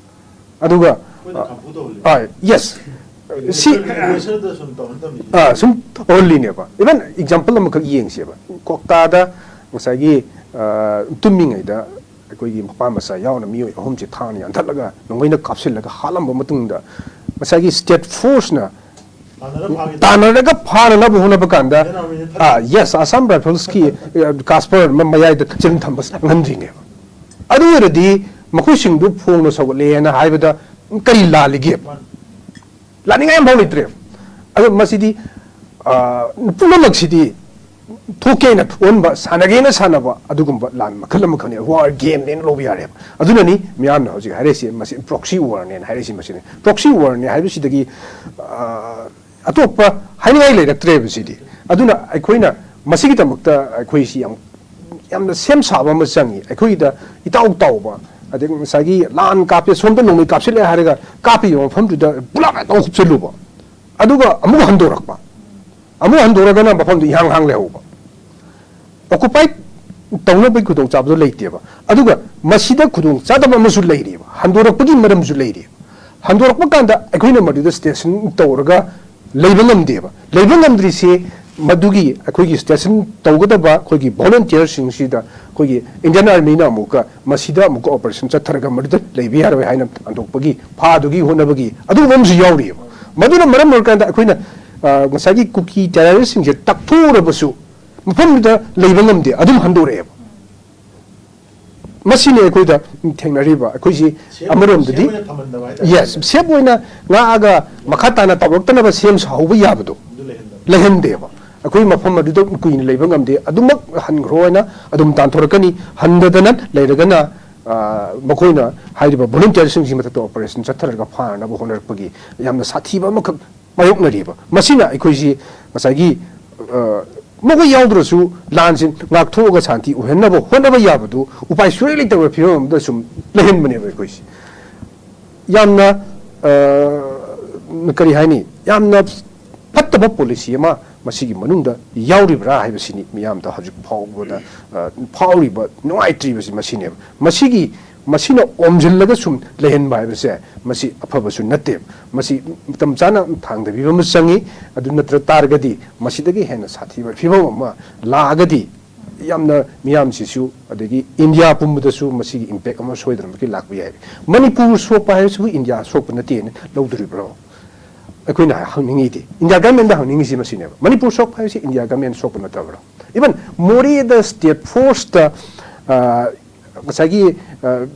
ꯑꯗꯨꯒ, ꯑꯩꯈꯣꯏꯅ ꯈꯥꯝꯐꯨ ꯇꯧꯍꯜꯂꯤ꯫ ꯑꯥ, yes꯫ ꯁꯤ, ꯂꯣꯏꯁꯜ-, ꯂꯣꯏꯁꯜꯗ ꯁꯨꯝ ꯇꯧꯍꯟ ꯇꯝꯃꯤꯁꯦ꯫ ꯑꯥ, ꯁꯨꯝ ꯇꯧꯍꯜꯂꯤꯅꯦꯕ꯫ Even example ꯑꯃꯈꯛ ꯌꯦꯡꯁꯦꯕ꯫ ꯀꯣꯛꯇꯥꯗ ꯉꯁꯥꯏꯒꯤ, ꯑꯥ, ꯇꯨꯝꯃꯤꯉꯩꯗ ꯑꯩꯈꯣꯏꯒꯤ ꯃꯄꯥ ꯃꯆꯥ ꯌꯥꯎꯅ ꯃꯤꯑꯣꯏ ꯑꯍꯨꯝꯁꯦ ꯊꯥꯡꯅ ꯌꯥꯟꯊꯠꯂꯒ ꯅꯣꯡꯃꯩꯅ ꯀꯥꯞꯁꯤꯜꯂꯒ ꯍꯥꯠꯂꯝꯕ ꯃꯇꯨꯡꯗ, ꯉꯁꯥꯏꯒꯤ state forceꯅ ꯇꯥꯟꯅꯔ ꯐꯥꯒꯦ ꯇꯧꯕ꯫ ꯇꯥꯟꯅꯔꯒ ꯐꯥꯅꯅꯕ ꯍꯣꯠꯅꯕ ꯀꯥꯟꯗ, Indian Armyꯅ ꯊꯥꯔꯛꯏ꯫ ꯑꯥ, yes, Assam Riflesꯀꯤ, ꯑ, ꯀꯥꯁꯄꯔ ꯃ-, ꯃꯌꯥꯏꯗ ꯆꯦꯟ ꯊꯝꯕ ꯉꯝꯗ꯭ꯔꯤꯅꯦꯕ꯫ ꯑꯗꯨ ꯑꯣꯏꯔꯗꯤ ꯃꯈꯣꯏꯁꯤꯡꯗꯨ ꯐꯣꯡꯅ ꯁꯧꯒꯠꯂꯦꯅ ꯍꯥꯏꯕꯗ ꯀꯔꯤ ꯂꯥꯜꯂꯤꯒꯦ? ꯃꯥꯅꯤ꯫ ꯂꯥꯟꯅꯤꯡꯉꯥꯏ ꯑꯃꯐꯥꯎ ꯂꯩꯇ꯭ꯔꯦ꯫ ꯑꯗꯣ ꯃꯁꯤꯗꯤ, ꯑ, ꯄꯨꯝꯅꯃꯛꯁꯤꯗꯤ ꯊꯣꯛꯀꯦꯅ ꯊꯣꯛꯍꯟꯕ, ꯁꯥꯟꯅꯒꯦꯅ ꯁꯥꯟꯅꯕ ꯑꯗꯨꯒꯨꯝꯕ ꯂꯥꯟ ꯃꯈꯜ ꯑꯃꯈꯛꯅꯤ꯫ War gameꯅꯦꯅ ꯂꯧꯕ ꯌꯥꯔꯦꯕ꯫ ꯑꯗꯨꯅꯅꯤ ꯃꯤꯌꯥꯝꯅ ꯍꯧꯖꯤꯛ ꯍꯥꯏꯔꯛꯏꯁꯦ, ꯃꯁꯤ proxy warꯅꯦꯅ ꯍꯥꯏꯔꯛꯏꯁꯦ ꯃꯁꯤꯅꯤ꯫ Proxy warꯅꯦ ꯍꯥꯏꯕꯁꯤꯗꯒꯤ, ꯑ, ꯑꯇꯣꯞꯄ ꯍꯥꯏꯅꯤꯡꯉꯥꯏ ꯂꯩꯔꯛꯇ꯭ꯔꯦꯕ ꯁꯤꯗꯤ꯫ ꯑꯗꯨꯅ ꯑꯩꯈꯣꯏꯅ ꯃꯁꯤꯒꯤꯗꯃꯛꯇ ꯑꯩꯈꯣꯏꯁꯤ ꯌꯥꯝ, ꯌꯥꯝꯅ ꯁꯦꯝ ꯁꯥꯕ ꯑꯃ ꯆꯪꯉꯤ꯫ ꯑꯩꯈꯣꯏꯒꯤꯗ ꯏꯇꯥꯎ ꯇꯥꯎꯕ, ꯑꯗꯒꯤ ꯉꯁꯥꯏꯒꯤ ꯂꯥꯟ ꯀꯥꯞꯄꯦ, ꯁꯣꯝꯗ ꯅꯣꯡꯃꯩ ꯀꯥꯞꯁꯤꯜꯂꯦ ꯍꯥꯏꯔꯒ ꯀꯥꯞꯄꯤꯕ ꯃꯐꯝꯗꯨꯗ ꯄꯨꯂꯞ ꯍꯦꯛꯇ ꯍꯨꯞꯆꯜꯂꯨꯕ, ꯑꯗꯨꯒ ꯑꯃꯨꯛ ꯍꯟꯗꯣꯔꯛꯄ, ꯑꯃꯨꯛ ꯍꯟꯗꯣꯔꯒꯅ ꯃꯐꯝꯗꯨ ꯏꯍꯥꯡ ꯍꯥꯡ ꯂꯩꯍꯧꯕ꯫ Occupy ꯇꯧꯅꯕꯒꯤ ꯈꯨꯗꯣꯡꯆꯥꯕꯗꯣ ꯂꯩꯇꯦꯕ꯫ ꯑꯗꯨꯒ ꯃꯁꯤꯗ ꯈꯨꯗꯣꯡꯆꯥꯗꯕ ꯑꯃꯁꯨ ꯂꯩꯔꯤꯕ, ꯍꯟꯗꯣꯔꯛꯄꯒꯤ ꯃꯔꯝꯁꯨ ꯂꯩꯔꯤ꯫ ꯍꯟꯗꯣꯔꯛꯄ ꯀꯥꯟꯗ ꯑꯩꯈꯣꯏꯅ ꯃꯗꯨꯗ station ꯇꯧꯔꯒ ꯂꯩꯕ ꯉꯝꯗꯦꯕ꯫ ꯂꯩꯕ ꯉꯝꯗ꯭ꯔꯤꯁꯦ ꯃꯗꯨꯒꯤ ꯑꯩꯈꯣꯏꯒꯤ station ꯇꯧꯒꯗꯕ ꯑꯩꯈꯣꯏꯒꯤ volunteerꯁꯤꯡꯁꯤꯗ ꯑꯩꯈꯣꯏꯒꯤ Indian Armyꯅ ꯑꯃꯨꯛꯀ ꯃꯁꯤꯗ ꯑꯃꯨꯛꯀ operation ꯆꯠꯊꯔꯒ ꯃꯗꯨꯗ ꯂꯩꯕ ꯌꯥꯔꯣꯏ ꯍꯥꯏꯅ ꯍꯟꯗꯣꯛꯄꯒꯤ, ꯐꯥꯗꯨꯒꯤ ꯍꯣꯠꯅꯕꯒꯤ ꯑꯗꯨꯒꯨꯝꯕ ꯑꯃꯁꯨ ꯌꯥꯎꯔꯤꯑꯕ꯫ ꯃꯗꯨꯅ ꯃꯔꯝ ꯑꯣꯏꯔꯀꯥꯟꯗ ꯑꯩꯈꯣꯏꯅ, ꯑ, ꯉꯁꯥꯏꯒꯤ ꯀꯨꯀꯤ terroristꯁꯤꯡꯁꯦ ꯇꯛꯊꯣꯛꯎꯔꯕꯁꯨ ꯃꯐꯝꯗꯨꯗ ꯂꯩꯕ ꯉꯝꯗꯦ, ꯑꯗꯨꯝ ꯍꯟꯗꯣꯔꯛꯑꯦꯕ꯫ ꯃꯁꯤꯅꯤ ꯑꯩꯈꯣꯏꯗ ꯊꯦꯡꯅꯔꯤꯕ, ꯑꯩꯈꯣꯏꯁꯤ safe ꯑꯃꯔꯣꯝꯗꯗꯤ, safe ꯑꯣꯏꯅ ꯊꯝꯍꯟꯗꯕ ꯍꯥꯏꯇꯥꯔꯦ꯫ Yes, safe ꯑꯣꯏꯅ ꯉꯥꯛꯑꯒ ꯃꯈꯥ ꯇꯥꯅ ꯇꯧꯔꯛꯇꯅꯕ ꯁꯦꯝ ꯁꯥꯍꯧꯕ ꯌꯥꯕꯗꯣ ꯑꯗꯨ ꯂꯩꯍꯟꯗꯕ꯫ ꯂꯩꯍꯟꯗꯦꯕ꯫ ꯑꯩꯈꯣꯏ ꯃꯐꯝ ꯑꯗꯨꯗ ꯀꯨꯏꯅ ꯂꯩꯕ ꯉꯝꯗꯦ, ꯑꯗꯨꯃꯛ ꯍꯟꯈ꯭ꯔꯣ ꯍꯥꯏꯅ ꯑꯗꯨꯝ ꯇꯥꯟꯊꯣꯔꯛꯀꯅꯤ꯫ ꯍꯟꯗꯗꯅ ꯂꯩꯔꯒꯅ ꯑ, ꯃꯈꯣꯏꯅ ꯍꯥꯏꯔꯤꯕ ꯚꯣꯂꯨꯟꯇꯤꯌꯔꯁꯤꯡꯁꯤ ꯃꯊꯛꯇ ꯑꯣꯄꯔꯦꯁꯟ ꯆꯠꯊꯔꯒ ꯐꯥꯅꯅꯕ ꯍꯣꯠꯅꯔꯛꯄꯒꯤ ꯌꯥꯝꯅ ꯁꯥꯊꯤꯕ ꯑꯃꯈꯛ ꯃꯥꯌꯣꯛꯅꯔꯤꯕ꯫ ꯃꯁꯤꯅ ꯑꯩꯈꯣꯏꯁꯤ ꯉꯁꯥꯏꯒꯤ, ꯑ, ꯃꯈꯣꯏ ꯌꯥꯎꯗ꯭ꯔꯁꯨ ꯂꯥꯟꯁꯤ ꯉꯥꯛꯊꯣꯛꯑꯒ ꯁꯥꯟꯇꯤ ꯑꯣꯏꯍꯟꯅꯕ ꯍꯣꯠꯅꯕ ꯌꯥꯕꯗꯨ ꯎꯄꯥꯏ ꯁꯨꯡꯂꯩ ꯂꯩꯇꯕ ꯐꯤꯕꯝ ꯑꯃꯗ ꯁꯨꯝ ꯂꯩꯍꯟꯕꯅꯦꯕ ꯑꯩꯈꯣꯏꯁꯤ꯫ ꯌꯥꯝꯅ, ꯑ, ꯀꯔꯤ ꯍꯥꯏꯅꯤ, ꯌꯥꯝꯅ ꯐꯠꯇꯕ ꯄꯣꯂꯤꯁꯤ ꯑꯃ ꯃꯁꯤꯒꯤ ꯃꯅꯨꯡꯗ ꯌꯥꯎꯔꯤꯕ꯭ꯔꯥ ꯍꯥꯏꯕꯁꯤꯅꯤ ꯃꯤꯌꯥꯝꯗ ꯍꯧꯖꯤꯛ ꯐꯥꯎꯕꯗ, ꯑ, ꯐꯥꯎꯔꯤꯕ ꯅꯨꯡꯉꯥꯏꯇ꯭ꯔꯤꯕꯁꯤ ꯃꯁꯤꯅꯦꯕ꯫ ꯃꯁꯤꯒꯤ, ꯃꯁꯤꯅ ꯑꯣꯝꯁꯤꯜꯂꯒ ꯁꯨꯝ ꯂꯩꯍꯟꯕ ꯍꯥꯏꯕꯁꯦ ꯃꯁꯤ ꯑꯐꯕꯁꯨ ꯅꯠꯇꯦꯕ꯫ ꯃꯁꯤ ꯃꯇꯝ ꯆꯥꯅ ꯊꯥꯡꯗꯕꯤꯕ ꯑꯃ ꯆꯪꯉꯤ꯫ ꯑꯗꯨ ꯅꯠꯇ꯭ꯔ ꯇꯥꯔꯒꯗꯤ ꯃꯁꯤꯗꯒꯤ ꯍꯦꯟꯅ ꯁꯥꯊꯤꯕ ꯐꯤꯕꯝ ꯑꯃ ꯂꯥꯛꯑꯒꯗꯤ ꯌꯥꯝꯅ ꯃꯤꯌꯥꯝꯁꯤꯁꯨ, ꯑꯗꯒꯤ ꯏꯟꯗꯤꯌꯥ ꯄꯨꯝꯕꯗꯁꯨ ꯃꯁꯤꯒꯤ ꯏꯝꯄꯦꯛ ꯑꯃ ꯁꯣꯏꯗꯅꯃꯛꯀꯤ ꯂꯥꯛꯄ ꯌꯥꯏ꯫ ꯃꯅꯤꯄꯨꯔ ꯁꯣꯛꯄ ꯍꯥꯏꯕꯁꯤꯕꯨ ꯏꯟꯗꯤꯌꯥ ꯁꯣꯛꯄ ꯅꯠꯇꯦꯅ ꯂꯧꯗꯣꯔꯤꯕ꯭ꯔꯣ? ꯑꯩꯈꯣꯏꯅ ꯍꯪꯅꯤꯡꯉꯤꯗꯤ, ꯏꯟꯗꯤꯌꯥ ꯒꯃꯦꯟꯗ ꯍꯪꯅꯤꯡꯉꯤꯁꯤ ꯃꯁꯤꯅꯦꯕ꯫ ꯃꯅꯤꯄꯨꯔ ꯁꯣꯛꯄ ꯍꯥꯏꯕꯁꯤ ꯏꯟꯗꯤꯌꯥ ꯒꯃꯦꯟ ꯁꯣꯛꯄ ꯅꯠꯇꯕ꯭ꯔꯣ? ꯏꯚꯟ ꯃꯣꯔꯦꯗ ꯁ꯭ꯇꯦꯠ ꯐꯣꯔꯁꯇ, ꯑ, ꯉꯁꯥꯏꯒꯤ, ꯑ,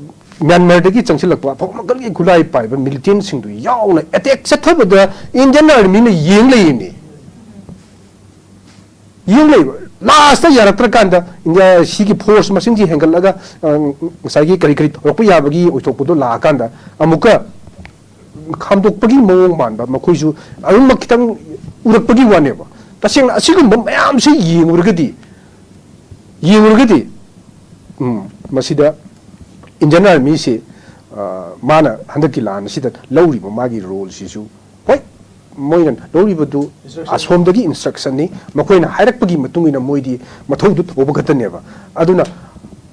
ꯃ꯭ꯌꯥꯟꯃꯥꯔꯗꯒꯤ ꯆꯪꯁꯤꯜꯂꯛꯄ ꯑꯐꯕ ꯃꯈꯜꯒꯤ ꯈꯨꯠꯂꯥꯏ ꯄꯥꯏꯕ ꯃꯤꯂꯤꯇꯦꯟꯁꯤꯡꯗꯨ ꯌꯥꯎꯅ ꯑꯦꯇꯦꯛ ꯆꯠꯊꯕꯗ ꯏꯟꯗꯤꯌꯟ ꯑꯥꯔꯃꯤꯅ ꯌꯦꯡ ꯂꯩꯌꯦꯅꯦ꯫ ꯌꯦꯡ ꯂꯩꯕ꯫ ꯂꯥꯁꯇ ꯌꯥꯔꯛꯇ꯭ꯔꯀꯥꯟꯗ ꯏꯟꯗꯤꯌꯥ ꯁꯤꯒꯤ ꯐꯣꯔꯁ ꯃꯁꯤꯡꯁꯤ ꯍꯦꯟꯒꯠꯂꯒ, ꯑ, ꯉꯁꯥꯏꯒꯤ ꯀꯔꯤ ꯀꯔꯤ ꯇꯧꯔꯛꯄ ꯌꯥꯕꯒꯤ ꯑꯣꯏꯊꯣꯛꯄꯗꯣ ꯂꯥꯛꯑꯀꯥꯟꯗ ꯑꯃꯨꯛꯀ ꯈꯥꯝꯗꯣꯛꯄꯒꯤ ꯃꯑꯣꯡ ꯃꯥꯟꯕ, ꯃꯈꯣꯏꯁꯨ ꯑꯗꯨꯝꯃꯛ ꯈꯤꯇꯪ ꯎꯔꯛꯄꯒꯤ ꯋꯥꯅꯦꯕ꯫ ꯇꯁꯦꯡꯅ ꯑꯁꯤꯒꯨꯝꯕ ꯃꯌꯥꯝꯁꯤ ꯌꯦꯡꯉꯨꯔꯒꯗꯤ, ꯌꯦꯡꯉꯨꯔꯒꯗꯤ, ꯎꯝ, ꯃꯁꯤꯗ ꯏꯟꯗꯤꯌꯟ ꯑꯥꯔꯃꯤꯁꯤ, ꯑ, ꯃꯥꯅ ꯍꯟꯗꯛꯀꯤ ꯂꯥꯟ ꯑꯁꯤꯗ ꯂꯧꯔꯤꯕ ꯃꯥꯒꯤ ꯔꯣꯜꯁꯤꯁꯨ, ꯍꯣꯏ, ꯃꯣꯏꯅ ꯂꯧꯔꯤꯕꯗꯨ Instruction. ꯑꯁꯣꯝꯗꯒꯤ ꯏꯟꯁꯇ꯭ꯔꯛꯁꯟꯅꯤ, ꯃꯈꯣꯏꯅ ꯍꯥꯏꯔꯛꯄꯒꯤ ꯃꯇꯨꯡ ꯏꯟꯅ ꯃꯣꯏꯗꯤ ꯃꯊꯧꯗꯨ ꯇꯧꯕ ꯈꯛꯇꯅꯦꯕ꯫ ꯑꯗꯨꯅ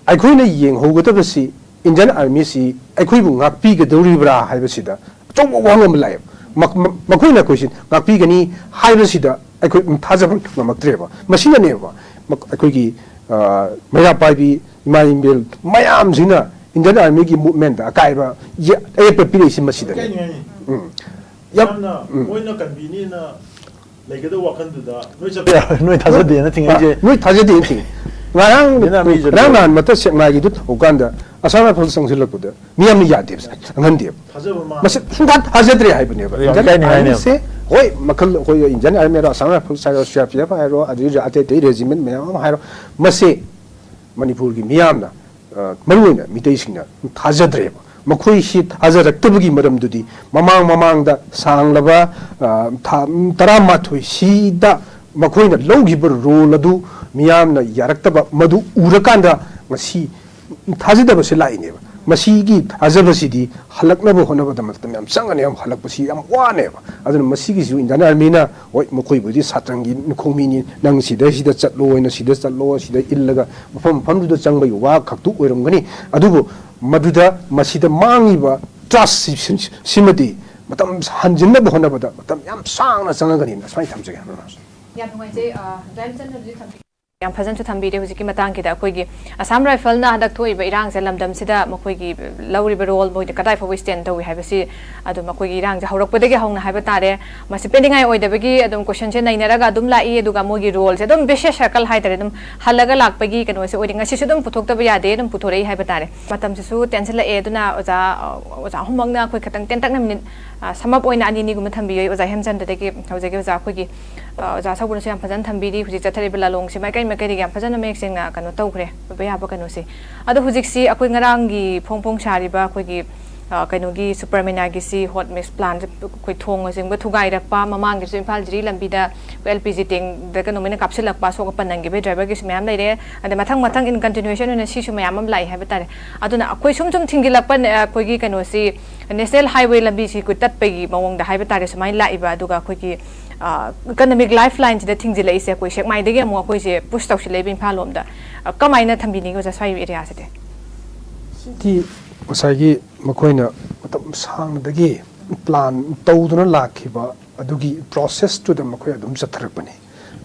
ꯑꯩꯈꯣꯏꯅ ꯌꯦꯡꯍꯧꯒꯗꯕꯁꯤ ꯏꯟꯗꯤꯌꯟ ꯑꯥꯔꯃꯤꯁꯤ ꯑꯩꯈꯣꯏꯕꯨ ꯉꯥꯛꯄꯤꯒꯗꯧꯔꯤꯕ꯭ꯔꯥ ꯍꯥꯏꯕꯁꯤꯗ ꯑꯆꯧꯕ ꯋꯥꯍꯪ ꯑꯃ ꯂꯥꯛꯑꯦꯕ꯫ ꯃ-, ꯃ-, ꯃꯈꯣꯏꯅ ꯑꯩꯈꯣꯏꯁꯤ ꯉꯥꯛꯄꯤꯒꯅꯤ ꯍꯥꯏꯕꯁꯤꯗ ꯑꯩꯈꯣꯏ ꯊꯥꯖꯕ ꯉꯝꯃꯛꯇ꯭ꯔꯦꯕ꯫ ꯃꯁꯤꯅꯅꯦꯕ ꯃ-, ꯑꯩꯈꯣꯏꯒꯤ, ꯑ, ꯃꯩꯔꯥ ꯄꯥꯏꯕꯤ ꯏꯃꯥ ꯏꯕꯦꯜ ꯃꯌꯥꯝꯁꯤꯅ ꯏꯟꯗꯤꯌꯟ ꯑꯥꯔꯃꯤꯒꯤ ꯃꯨꯚꯃꯦꯟꯗ ꯑꯀꯥꯏꯕ ꯌꯦ-, ꯑꯌꯦꯠꯄ ꯄꯤꯔꯛꯏꯁꯤ ꯃꯁꯤꯗꯅꯦ꯫ ꯀꯥꯏꯅꯤꯡꯉꯥꯏꯅꯤ꯫ ꯎꯝ꯫ ꯌꯥꯝ, ꯌꯥꯝꯅ ꯎꯝ꯫ ꯃꯣꯏꯅ ꯀꯟꯚꯤꯅꯤꯌꯟꯅ ꯂꯩꯒꯗꯕ ꯋꯥꯈꯜꯗꯨꯗ ꯅꯣꯏ ꯆꯠꯄ ꯌꯥꯔꯣꯏ, ꯅꯣꯏ ꯊꯥꯖꯗꯦꯅ ꯊꯤꯡꯉꯛꯏꯁꯦ꯫ ꯅꯣꯏ ꯊꯥꯖꯗꯦꯅ ꯊꯤꯡꯉꯤ꯫ ꯉꯔꯥꯡ, ꯏꯟꯗꯤꯌꯟ ꯑꯥꯔꯃꯤ ꯉꯔꯥꯡ ꯆꯠꯄ ꯅꯍꯥꯟ ꯃꯊꯛ ꯁꯦꯛꯃꯥꯏꯒꯤꯗꯨ ꯇꯧꯀꯥꯟꯗ ꯑꯁꯥꯝ ꯔꯥꯏꯐꯜ ꯆꯪꯁꯤꯜꯂꯛꯄꯗ ꯃꯤꯌꯥꯝꯅ ꯌꯥꯗꯦꯕ, ꯈꯪꯍꯟꯗꯦꯕ꯫ ꯊꯥꯖꯕ ꯃꯥꯡ- ꯃꯁꯤ ꯁꯨꯡꯊꯥ ꯊꯥꯖꯗ꯭ꯔꯦ ꯍꯥꯏꯕꯅꯦꯕ꯫ ꯌꯥꯝ ꯏꯟꯗꯤꯌꯟ ꯀꯥꯏꯅꯤꯡꯉꯥꯏꯅꯦꯕ꯫ ꯑꯥꯔꯃꯤꯁꯦ, ꯍꯣꯏ, ꯃꯈꯜ ꯑꯩꯈꯣꯏ ꯏꯟꯗꯤꯌꯟ ꯑꯥꯔꯃꯤ ꯍꯥꯏꯔꯣ, ꯑꯁꯥꯝ ꯔꯥꯏꯐꯜꯁ ꯍꯥꯏꯔꯣ, ꯁꯤ ꯑꯥꯔ ꯄꯤ ꯑꯦꯐ ꯍꯥꯏꯔꯣ, ꯑꯗꯨꯗꯒꯤ ꯑꯇꯩ ꯑꯇꯩ ꯔꯦꯖꯤꯃꯦꯟ ꯃꯌꯥꯝ ꯑꯃ ꯍꯥꯏꯔꯣ, ꯃꯁꯤ ꯃꯅꯤꯄꯨꯔꯒꯤ ꯃꯤꯌꯥꯝꯅ ꯑ, ꯃꯔꯨꯑꯣꯏꯅ ꯃꯤꯇꯩꯁꯤꯡꯅ ꯊꯥꯖꯗ꯭ꯔꯦꯕ꯫ ꯃꯈꯣꯏꯁꯤ ꯊꯥꯖꯔꯛꯇꯕꯒꯤ ꯃꯔꯝꯗꯨꯗꯤ ꯃꯃꯥꯡ ꯃꯃꯥꯡꯗ ꯁꯥꯡꯂꯕ, ꯑ, ꯊꯥ ꯇꯔꯥꯃꯥꯊꯣꯏ ꯁꯤꯗ ꯃꯈꯣꯏꯅ ꯂꯧꯈꯤꯕ ꯔꯣꯜ ꯑꯗꯨ ꯃꯤꯌꯥꯝꯅ ꯌꯥꯔꯛꯇꯕ, ꯃꯗꯨ ꯎꯔꯀꯥꯟꯗ ꯉꯁꯤ ꯊꯥꯖꯗꯕꯁꯦ ꯂꯥꯛꯏꯅꯦꯕ꯫ ꯃꯁꯤꯒꯤ ꯊꯥꯖꯕꯁꯤꯗꯤ ꯍꯜꯂꯛꯅꯕ ꯍꯣꯠꯅꯕꯗ ꯃꯇꯝ ꯌꯥꯝ ꯆꯪꯒꯅꯦꯕ, ꯍꯜꯂꯛꯄꯁꯤ ꯌꯥꯝ ꯋꯥꯅꯦꯕ꯫ ꯑꯗꯨꯅ ꯃꯁꯤꯒꯤꯁꯨ ꯏꯟꯗꯤꯌꯥꯟ ꯑꯥꯔꯃꯤꯅ, ꯍꯣꯏ, ꯃꯈꯣꯏꯕꯨꯗꯤ ꯁꯥꯇ꯭ꯔꯪꯒꯤ ꯈꯣꯡꯃꯤꯅꯤ, ꯅꯪ ꯁꯤꯗ, ꯁꯤꯗ ꯆꯠꯂꯣ ꯍꯥꯏꯅ ꯁꯤꯗ ꯆꯠꯂꯣ, ꯁꯤꯗ ꯏꯜꯂꯒ ꯃꯐꯝ ꯃꯐꯝꯗꯨꯗ ꯆꯪꯕꯒꯤ ꯋꯥ ꯈꯛꯇꯨ ꯑꯣꯏꯔꯝꯒꯅꯤ꯫ ꯑꯗꯨꯕꯨ ꯃꯗꯨꯗ ꯃꯁꯤꯗ ꯃꯥꯡꯉꯤꯕ ꯇ꯭ꯔꯁ ꯁꯤꯃꯗꯤ ꯃꯇꯝ ꯍꯟꯖꯤꯟꯅꯕ ꯍꯣꯠꯅꯕꯗ ꯃꯇꯝ ꯌꯥꯝ ꯁꯥꯡꯅ ꯆꯪꯉꯒꯅꯤꯅ ꯁꯨꯃꯥꯏꯅ ꯊꯝꯖꯒꯦ꯫ ꯌꯥꯝ ꯅꯨꯡꯉꯥꯏꯖꯩ, ꯑ, ꯖꯥꯏꯝꯁꯟꯅ ꯍꯧꯖꯤꯛ ꯊꯝꯕꯤ-, ꯌꯥꯝ ꯐꯖꯅꯁꯨ ꯊꯝꯕꯤꯔꯦ꯫ ꯍꯧꯖꯤꯛꯀꯤ ꯃꯇꯥꯡꯒꯤꯗ ꯑꯩꯈꯣꯏꯒꯤ ꯑꯁꯥꯝ ꯔꯥꯏꯐꯜꯅ ꯍꯟꯗꯛ ꯊꯣꯛꯏꯕ ꯏꯔꯥꯡꯁꯦ, ꯂꯝꯗꯝꯁꯤꯗ ꯃꯈꯣꯏꯒꯤ ꯂꯧꯔꯤꯕ ꯔꯣꯜ, ꯃꯣꯏꯗ ꯀꯗꯥꯏ ꯐꯥꯎꯕ ꯁ꯭ꯇꯦꯟ ꯇꯧꯏ ꯍꯥꯏꯕꯁꯤ ꯑꯗꯨꯝ ꯑꯩꯈꯣꯏꯒꯤ ꯏꯔꯥꯡꯁꯦ ꯍꯧꯔꯛꯄꯗꯒꯤ ꯍꯧꯅ ꯍꯥꯏꯕ ꯇꯥꯔꯦ, ꯃꯁꯤ ꯄꯦꯟꯅꯤꯡꯉꯥꯏ ꯑꯣꯏꯗꯕꯒꯤ ꯑꯗꯨꯝ ꯀꯣꯏꯁꯟꯁꯦ ꯅꯩꯅꯔꯒ ꯑꯗꯨꯝ ꯂꯥꯛꯏ꯫ ꯑꯗꯨꯒ ꯃꯣꯏꯒꯤ ꯔꯣꯜꯁꯦ ꯑꯗꯨꯝ vicious circle ꯍꯥꯏꯇꯥꯔꯦ, ꯑꯗꯨꯝ ꯍꯜꯂꯒ ꯂꯥꯛꯄꯒꯤ ꯀꯩꯅꯣꯁꯦ ꯑꯣꯏꯔꯦ꯫ ꯉꯁꯤꯁꯨ ꯑꯗꯨꯝ ꯄꯨꯊꯣꯛꯇꯕ ꯌꯥꯗꯦ, ꯑꯗꯨꯝ ꯄꯨꯊꯣꯔꯛꯏ ꯍꯥꯏꯕ ꯇꯥꯔꯦ꯫ ꯃꯇꯝꯁꯤꯁꯨ ꯇꯦꯟꯁꯤꯜꯂꯛꯑꯦ, ꯑꯗꯨꯅ ꯑꯣꯖꯥ, ꯑꯣꯖꯥ ꯑꯍꯨꯝꯃꯛꯅ ꯑꯩꯈꯣꯏ ꯈꯤꯇꯪ ꯇꯦꯟꯇꯛꯅ ꯃꯤꯅꯤꯠ, ꯑ, sum up ꯑꯣꯏꯅ ꯑꯅꯤ ꯑꯅꯤꯒꯨꯝꯕ ꯊꯝꯕꯤꯌꯨ꯫ ꯑꯩ ꯑꯣꯖꯥ ꯍꯦꯝꯆꯟꯗ꯭ꯔꯗꯒꯤ ꯍꯧꯖꯒꯦ꯫ ꯑꯣꯖꯥ, ꯑꯩꯈꯣꯏꯒꯤ, ꯑ, ꯑꯣꯖꯥ ꯁꯧꯕꯅꯁꯨ ꯌꯥꯝ ꯐꯖꯅ ꯊꯝꯕꯤꯔꯤ꯫ ꯍꯧꯖꯤꯛ ꯆꯠꯊꯔꯤꯕ ꯂꯥꯂꯣꯡꯁꯤ ꯃꯥꯏꯀꯩ ꯃꯥꯏꯀꯩꯗꯒꯤ ꯌꯥꯝ ꯐꯖꯅ ꯃꯌꯦꯛ ꯁꯦꯡꯅ ꯀꯩꯅꯣ ꯇꯧꯈ꯭ꯔꯦ, ꯑꯣꯏꯕ ꯌꯥꯕ ꯀꯩꯅꯣꯁꯦ꯫ ꯑꯗꯣ ꯍꯧꯖꯤꯛꯁꯤ ꯑꯩꯈꯣꯏ ꯉꯔꯥꯡꯒꯤ ꯐꯣꯡ ꯐꯣꯡ ꯁꯥꯔꯤꯕ ꯑꯩꯈꯣꯏꯒꯤ, ꯑ, ꯀꯩꯅꯣꯒꯤ, ꯁꯨꯄꯔꯃꯤꯅꯥꯒꯤꯁꯤ ꯍꯣꯠ ꯃꯤꯛꯁ ꯄ꯭ꯂꯥꯟꯁꯦ ꯑꯩꯈꯣꯏ ꯊꯣꯡꯅ ꯆꯤꯡꯕ ꯊꯨꯒꯥꯏꯔꯛꯄ, ꯃꯃꯥꯡꯒꯤꯁꯨ ꯏꯝꯐꯥꯜ ꯖꯤꯔꯤ ꯂꯝꯕꯤꯗ ꯑꯩꯈꯣꯏ ꯑꯦꯜ ꯄꯤ ꯖꯤ ꯇꯦꯡꯗ ꯀꯩꯅꯣꯃꯥꯏꯅ ꯀꯥꯞꯁꯤꯜꯂꯛꯄ, ꯑꯁꯣꯛ ꯑꯄꯟ ꯅꯪꯈꯤꯕꯒꯤ ꯗ꯭ꯔꯥꯏꯚꯔꯒꯤꯁꯨ ꯃꯌꯥꯝ ꯂꯩꯔꯦ꯫ ꯑꯗꯩ ꯃꯊꯪ ꯃꯊꯪ in continuation ꯑꯣꯏꯅ ꯁꯤꯁꯨ ꯃꯌꯥꯝ ꯑꯃ ꯂꯥꯛꯏ ꯍꯥꯏꯕ ꯇꯥꯔꯦ꯫ ꯑꯗꯨꯅ ꯑꯩꯈꯣꯏ ꯁꯨꯝ ꯁꯨꯝ ꯊꯤꯡꯖꯤꯜꯂꯛꯄ, ꯑ, ꯑꯩꯈꯣꯏꯒꯤ ꯀꯩꯅꯣꯁꯤ, ꯅꯦꯁꯅꯦꯜ ꯍꯥꯏꯋꯦ ꯂꯝꯕꯤꯁꯤ ꯑꯩꯈꯣꯏ ꯇꯠꯄꯒꯤ ꯃꯑꯣꯡꯗ ꯍꯥꯏꯕ ꯇꯥꯔꯦ, ꯁꯨꯃꯥꯏꯅ ꯂꯥꯛꯏꯕ꯫ ꯑꯗꯨꯒ ꯑꯩꯈꯣꯏꯒꯤ, ꯑ, ꯏꯀꯅꯣꯃꯤꯛ ꯂꯥꯏꯐ ꯂꯥꯏꯟꯁꯤꯗ ꯊꯤꯡꯖꯤꯜꯂꯛꯏꯁꯦ, ꯑꯩꯈꯣꯏ ꯁꯦꯛꯃꯥꯏꯗꯒꯤ ꯑꯃꯨꯛ ꯑꯩꯈꯣꯏꯁꯦ ꯄꯨꯁ ꯇꯧꯁꯤꯜꯂꯛꯏꯕ ꯏꯝꯐꯥꯜ ꯂꯣꯝꯗ꯫ ꯑ, ꯀꯃꯥꯏꯅ ꯊꯝꯕꯤꯅꯤꯡꯉꯤ ꯑꯣꯖꯥ, ꯁ꯭ꯋꯥꯏꯒꯤ ꯑꯦꯔꯤꯌꯥꯁꯤꯗꯤ? ꯁꯤꯗꯤ ꯉꯁꯥꯏꯒꯤ ꯃꯈꯣꯏꯅ ꯃꯇꯝ ꯁꯥꯡꯅꯗꯒꯤ ꯄ꯭ꯂꯥꯟ ꯇꯧꯗꯨꯅ ꯂꯥꯛꯈꯤꯕ ꯑꯗꯨꯒꯤ ꯄ꯭ꯔꯣꯁꯦꯁꯇꯨꯗ ꯃꯈꯣꯏ ꯑꯗꯨꯝ ꯆꯠꯊꯔꯛꯄꯅꯤ꯫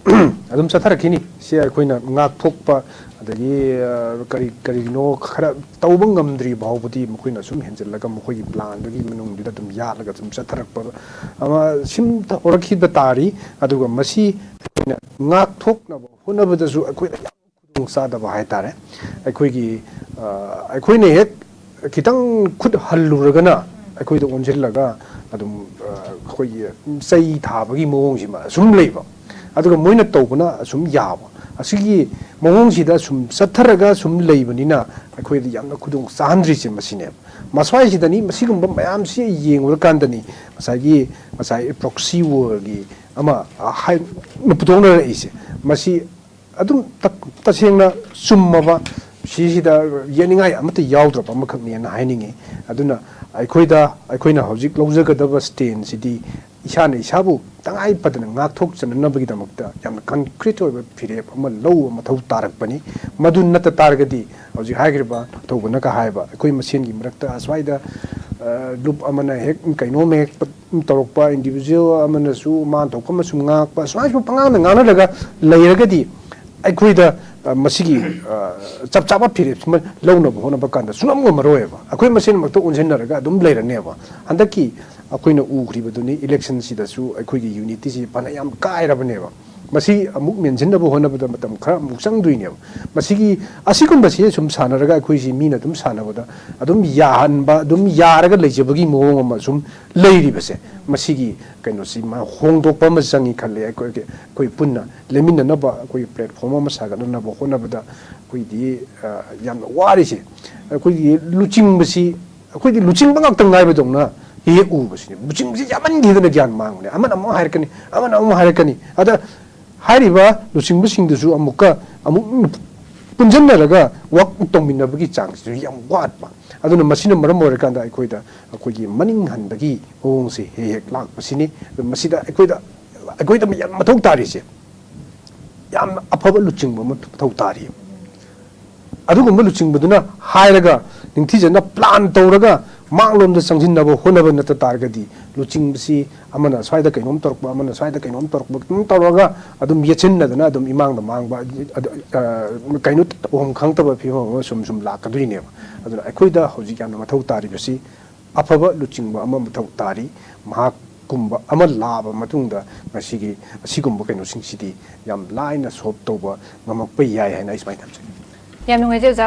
ꯑꯗꯨꯝ ꯆꯠꯊꯔꯛꯈꯤꯅꯤ꯫ ꯁꯤ ꯑꯩꯈꯣꯏꯅ ꯉꯥꯛꯊꯣꯛꯄ, ꯑꯗꯒꯤ, ꯑ, ꯀꯔꯤ, ꯀꯔꯤꯒꯤꯅꯣ ꯈꯔ ꯇꯧꯕ ꯉꯝꯗ꯭ꯔꯤ ꯐꯥꯎꯕꯗꯤ ꯃꯈꯣꯏꯅ ꯁꯨꯝ ꯍꯦꯟꯖꯤꯜꯂꯒ ꯃꯈꯣꯏꯒꯤ ꯄ꯭ꯂꯥꯟꯗꯨꯒꯤ ꯃꯅꯨꯡꯗꯨꯗ ꯑꯗꯨꯝ ꯌꯥꯜꯂꯒ ꯑꯗꯨꯝ ꯆꯠꯊꯔꯛꯄ ꯑꯃ ꯁꯨꯝ ꯍꯧꯔꯛꯈꯤꯕ ꯇꯥꯔꯤ꯫ ꯑꯗꯨꯒ ꯃꯁꯤ ꯑꯩꯈꯣꯏꯅ ꯉꯥꯛꯊꯣꯛꯅꯕ ꯍꯣꯠꯅꯕꯗꯁꯨ ꯑꯩꯈꯣꯏꯗ ꯌꯥꯝ ꯈꯨꯗꯣꯡꯆꯥꯗꯕ ꯍꯥꯏꯇꯥꯔꯦ꯫ ꯑꯩꯈꯣꯏꯒꯤ, ꯑ, ꯑꯩꯈꯣꯏꯅ ꯍꯦꯛ ꯈꯤꯇꯪ ꯈꯨꯠ ꯍꯜꯂꯨꯔꯒꯅ ꯑꯩꯈꯣꯏꯗ ꯑꯣꯟꯁꯤꯜꯂꯒ ꯑꯗꯨꯝ, ꯑ, ꯑꯩꯈꯣꯏꯒꯤ ꯆꯩ ꯊꯥꯕꯒꯤ ꯃꯑꯣꯡꯁꯤꯃ ꯑꯁꯨꯝ ꯂꯩꯕ꯫ ꯑꯗꯨꯒ ꯃꯣꯏꯅ ꯇꯧꯕꯅ ꯑꯁꯨꯝ ꯌꯥꯕ꯫ ꯑꯁꯤꯒꯤ ꯃꯑꯣꯡꯁꯤꯗ ꯁꯨꯝ ꯆꯠꯊꯔꯒ ꯁꯨꯝ ꯂꯩꯕꯅꯤꯅ ꯑꯩꯈꯣꯏꯗ ꯌꯥꯝꯅ ꯈꯨꯗꯣꯡ ꯆꯥꯍꯟꯗ꯭ꯔꯤꯁꯦ ꯃꯁꯤꯅꯦꯕ꯫ ꯃꯁ꯭ꯋꯥꯏꯁꯤꯗꯅꯤ, ꯃꯁꯤꯒꯨꯝꯕ ꯃꯌꯥꯝꯁꯤ ꯌꯦꯡꯉꯨꯔꯀꯥꯟꯗꯅꯤ ꯉꯁꯥꯏꯒꯤ, ꯉꯁꯥꯏ proxy warꯒꯤ ꯑꯃ, ꯑ, ꯍꯥꯏ-, ꯄꯨꯊꯣꯛꯅꯔꯛꯏꯁꯦ꯫ ꯃꯁꯤ ꯑꯗꯨꯝ ꯇ-, ꯇꯁꯦꯡꯅ ꯆꯨꯝꯃꯕ, ꯁꯤꯁꯤꯗ ꯌꯦꯠꯅꯤꯡꯉꯥꯏ ꯑꯃꯠꯇ ꯌꯥꯎꯗ꯭ꯔꯕ ꯑꯃꯈꯛꯅꯦꯅ ꯍꯥꯏꯅꯤꯡꯉꯤ꯫ ꯑꯗꯨꯅ ꯑꯩꯈꯣꯏꯗ, ꯑꯩꯈꯣꯏꯅ ꯍꯧꯖꯤꯛ ꯂꯧꯖꯒꯗꯕ standꯁꯤꯗꯤ ꯏꯁꯥꯅ ꯏꯁꯥꯕꯨ ꯇꯉꯥꯏ ꯐꯗꯅ ꯉꯥꯛꯊꯣꯛꯆꯅꯅꯕꯒꯤꯗꯃꯛꯇ ꯌꯥꯝꯅ concrete ꯑꯣꯏꯕ ꯐꯤꯔꯦꯞ ꯑꯃ ꯂꯧꯕ ꯃꯊꯧ ꯇꯥꯔꯛꯄꯅꯤ꯫ ꯃꯗꯨ ꯅꯠꯇ ꯇꯥꯔꯒꯗꯤ ꯍꯧꯖꯤꯛ ꯍꯥꯏꯈ꯭ꯔꯤꯕ ꯊꯧꯕꯅꯒ ꯍꯥꯏꯕ, ꯑꯩꯈꯣꯏ ꯃꯁꯦꯟꯒꯤ ꯃꯔꯛꯇ ꯑꯁ꯭ꯋꯥꯏꯗ, ꯑ, ꯂꯨꯞ ꯑꯃꯅ ꯍꯦꯛ ꯀꯩꯅꯣꯝ ꯍꯦꯛ ꯇꯧꯔꯛꯄ, individual ꯑꯃꯅꯁꯨ ꯃꯥꯅ ꯊꯣꯛꯄ ꯑꯃ ꯁꯨꯝ ꯉꯥꯡꯉꯛꯄ, ꯁꯨꯃꯥꯏꯅ ꯁꯨꯝ ꯄꯉꯥꯡꯗ ꯉꯥꯡꯅꯔꯒ ꯂꯩꯔꯒꯗꯤ ꯑꯩꯈꯣꯏꯗ, ꯑ, ꯃꯁꯤꯒꯤ, ꯑ, ꯆꯞ ꯆꯥꯕ ꯐꯤꯔꯦꯞꯁꯤꯃ ꯂꯧꯅꯕ ꯍꯣꯠꯅꯕ ꯀꯥꯟꯗ ꯁꯨꯡꯉꯝ ꯉꯝꯃꯔꯣꯏꯕ꯫ ꯑꯩꯈꯣꯏ ꯃꯁꯦꯟꯃꯛꯇ ꯑꯣꯟꯁꯤꯟꯅꯔꯒ ꯑꯗꯨꯝ ꯂꯩꯔꯅꯦꯕ꯫ ꯍꯟꯗꯛꯀꯤ ꯑꯩꯈꯣꯏꯅ ꯎꯈ꯭ꯔꯤꯕꯗꯨꯅꯤ, electionꯁꯤꯗꯁꯨ ꯑꯩꯈꯣꯏꯒꯤ unityꯁꯤ ꯐꯅ ꯌꯥꯝ ꯀꯥꯏꯔꯕꯅꯦꯕ꯫ ꯃꯁꯤ ꯑꯃꯨꯛ ꯃꯦꯟꯁꯤꯟꯅꯕ ꯍꯣꯠꯅꯕꯗ ꯃꯇꯝ ꯈꯔ ꯑꯃꯨꯛ ꯆꯪꯗꯣꯏꯅꯦꯕ꯫ ꯃꯁꯤꯒꯤ, ꯑꯁꯤꯒꯨꯝꯕꯁꯤ ꯁꯨꯝ ꯁꯥꯟꯅꯔꯒ ꯑꯩꯈꯣꯏꯁꯤ ꯃꯤꯅ ꯑꯗꯨꯝ ꯁꯥꯟꯅꯕꯗ ꯑꯗꯨꯝ ꯌꯥꯍꯟꯕ, ꯑꯗꯨꯝ ꯌꯥꯔꯒ ꯂꯩꯖꯕꯒꯤ ꯃꯑꯣꯡ ꯑꯃ ꯁꯨꯝ ꯂꯩꯔꯤꯕꯁꯦ, ꯃꯁꯤꯒꯤ ꯀꯩꯅꯣꯁꯤ ꯃꯥ ꯍꯣꯡꯗꯣꯛꯄ ꯑꯃ ꯆꯪꯉꯤ ꯈꯜꯂꯤ꯫ ꯑꯩꯈꯣꯏꯒꯤ, ꯑꯩꯈꯣꯏ ꯄꯨꯟꯅ ꯂꯦꯝꯃꯤꯟꯅꯅꯕ, ꯑꯩꯈꯣꯏꯒꯤ platform ꯑꯃ ꯁꯥꯒꯠꯅꯅꯕ ꯍꯣꯠꯅꯕꯗ ꯑꯩꯈꯣꯏꯗꯤ, ꯑ, ꯌꯥꯝꯅ ꯋꯥꯔꯤꯁꯦ꯫ ꯑꯩꯈꯣꯏꯒꯤ ꯂꯨꯆꯤꯡꯕꯁꯤ, ꯑꯩꯈꯣꯏꯗꯤ ꯂꯨꯆꯤꯡꯕ ꯉꯥꯛꯇ ꯉꯥꯏꯕꯗꯧꯅ ꯍꯦꯛ ꯎꯕꯁꯤꯅꯦ꯫ ꯂꯨꯆꯤꯡꯕꯁꯤ ꯌꯥꯝꯃꯟꯈꯤꯗꯅ ꯒ꯭ꯌꯥꯟ ꯃꯥꯡꯕꯅꯦ꯫ ꯑꯃꯅ ꯑꯃꯨꯛ ꯍꯥꯏꯔꯛꯀꯅꯤ, ꯑꯃꯅ ꯑꯃꯨꯛ ꯍꯥꯏꯔꯛꯀꯅꯤ꯫ ꯑꯗ ꯍꯥꯏꯔꯤꯕ ꯂꯨꯆꯤꯡꯕꯁꯤꯡꯗꯨꯁꯨ ꯑꯃꯨꯛꯀ, ꯑꯃꯨꯛ ꯄꯨꯟꯁꯤꯟꯅꯔꯒ work ꯇꯧꯃꯤꯟꯅꯕꯒꯤ ꯆꯥꯡꯁꯤꯁꯨ ꯌꯥꯝ ꯋꯥꯠꯄ꯫ ꯑꯗꯨꯅ ꯃꯁꯤꯅ ꯃꯔꯝ ꯑꯣꯏꯔꯀꯥꯟꯗ ꯑꯩꯈꯣꯏꯗ, ꯑꯩꯈꯣꯏꯒꯤ ꯃꯅꯤꯡ ꯍꯟꯕꯒꯤ ꯃꯑꯣꯡꯁꯦ ꯍꯦꯛ ꯍꯦꯛ ꯂꯥꯛꯄꯁꯤꯅꯤ꯫ ꯑꯗꯨ ꯃꯁꯤꯗ ꯑꯩꯈꯣꯏꯗ, ꯑꯩꯈꯣꯏꯗ ꯌꯥꯝ ꯃꯊꯧ ꯇꯥꯔꯤꯁꯦ, ꯌꯥꯝꯅ ꯑꯐꯕ ꯂꯨꯆꯤꯡꯕ ꯑꯃ ꯃꯊꯧ ꯇꯥꯔꯤ꯫ ꯑꯗꯨꯒꯨꯝꯕ ꯂꯨꯆꯤꯡꯕꯗꯨꯅ ꯍꯥꯏꯔꯒ ꯅꯤꯡꯊꯤꯖꯅ plan ꯇꯧꯔꯒ ꯃꯥꯡꯂꯣꯝꯗ ꯆꯪꯁꯤꯟꯅꯕ ꯍꯣꯠꯅꯕ ꯅꯠꯇ ꯇꯥꯔꯒꯗꯤ, ꯂꯨꯆꯤꯡꯕꯁꯤ ꯑꯃꯅ ꯁ꯭ꯋꯥꯏꯗ ꯀꯩꯅꯣꯝ ꯇꯧꯔꯛꯄ, ꯑꯃꯅ ꯁ꯭ꯋꯥꯏꯗ ꯀꯩꯅꯣꯝ ꯇꯧꯔꯛꯄ, ꯑꯗꯨꯝ ꯇꯧꯔꯒ ꯑꯗꯨꯝ ꯌꯦꯠꯁꯤꯟꯅꯗꯅ ꯑꯗꯨꯝ ꯏꯃꯥꯡꯗ ꯃꯥꯡꯕ, ꯑꯗꯨ, ꯑ, ꯀꯩꯅꯣ ꯇꯧꯐꯝ ꯈꯪꯗꯕ ꯐꯤꯕꯝ ꯑꯃ ꯁꯨꯝ ꯁꯨꯝ ꯂꯥꯛꯀꯗꯣꯏꯅꯦꯕ꯫ ꯑꯗꯨꯅ ꯑꯩꯈꯣꯏꯗ ꯍꯧꯖꯤꯛ ꯌꯥꯝꯅ ꯃꯊꯧ ꯇꯥꯔꯤꯕꯁꯤ ꯑꯐꯕ ꯂꯨꯆꯤꯡꯕ ꯑꯃ ꯃꯊꯧ ꯇꯥꯔꯤ꯫ ꯃꯍꯥꯛꯀꯨꯝꯕ ꯑꯃ ꯂꯥꯛꯑꯕ ꯃꯇꯨꯡꯗ ꯉꯁꯤꯒꯤ ꯑꯁꯤꯒꯨꯝꯕ ꯀꯩꯅꯣꯁꯤꯡꯁꯤꯗꯤ ꯌꯥꯝ ꯂꯥꯏꯅ solve ꯇꯧꯕ ꯉꯝꯃꯛꯄ ꯌꯥꯏ ꯍꯥꯏꯅ ꯑꯩ ꯁꯨꯃꯥꯏꯅ ꯊꯝꯖꯒꯦ꯫ ꯌꯥꯝ ꯅꯨꯡꯉꯥꯏꯖꯩ, ꯑꯣꯖꯥ꯫